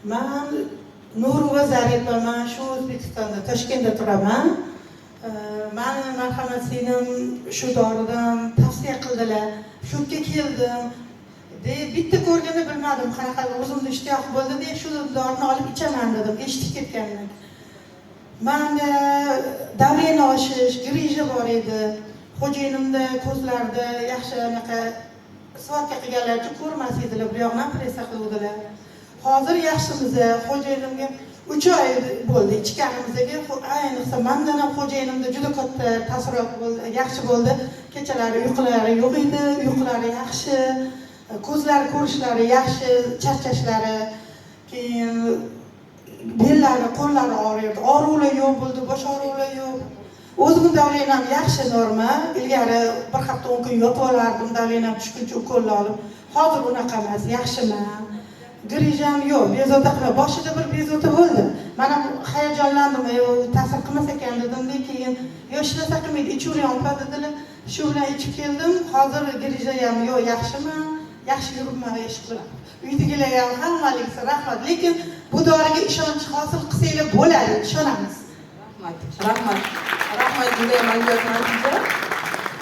Man Nurova Zaripaman, shu O'zbekistonda, Toshkentda turaman. Mani marhamat singlim shu doridan tavsiya qildilar. Shu yerga keldim. De bitta ko'rganda bilmadim, qanaqa o'zimda ishtiyoq bo'ldi, de shu dorini olib ichaman dedim, eshitib ketganman. Manda давление oshish, грыжа bor edi. Xo'jayinimda ko'zlarida yaxshi anaqa схватка qilganlarcha ko'rmas edilar, bu yog'ini operatsiya qiluvdilar. Hozir yaxshimiz, xo'jayinimga 3 oy bo'ldi ichganimizga, ayniqsa mandan ham xo'jayinimda juda katta taassurot bo'ldi, yaxshi bo'ldi. Kechalari uyqulari yo'q edi, uyqulari yaxshi, ko'zlari ko'rishlari yaxshi, charchashlari, keyin bellari, qo'llari og'riydi. Og'ruvlar yo'q bo'ldi, bosh og'ruvlar yo'q. O'zimni давление m yaxshi, norma. Ilgari bir hafta 10 kun yotib olardim, давление m tushguncha ukolni olib. Hozir unaqa emas, yaxshiman. Грыжа m yo'q, bezovta qilma. Boshida bir bezovta bo'ldi. Man ham hayajonlandim, "Ey, u ta'sir qilmas ekan" dedim-da, keyin yo'q, hech narsa qilmaydi, ichavering opa dedilar. Shu bilan ichib keldim. Hozir грыжа ham yo'q, yaxshiman. Yaxshi yuribman ish qilib. Uydagilar ham hammaligisi rahmat. Lekin bu doriga ishonch hosil qilsanglar bo'ladi, ishonamiz. Rahmat, rahmat, rahmat, judayam ajoyib natija.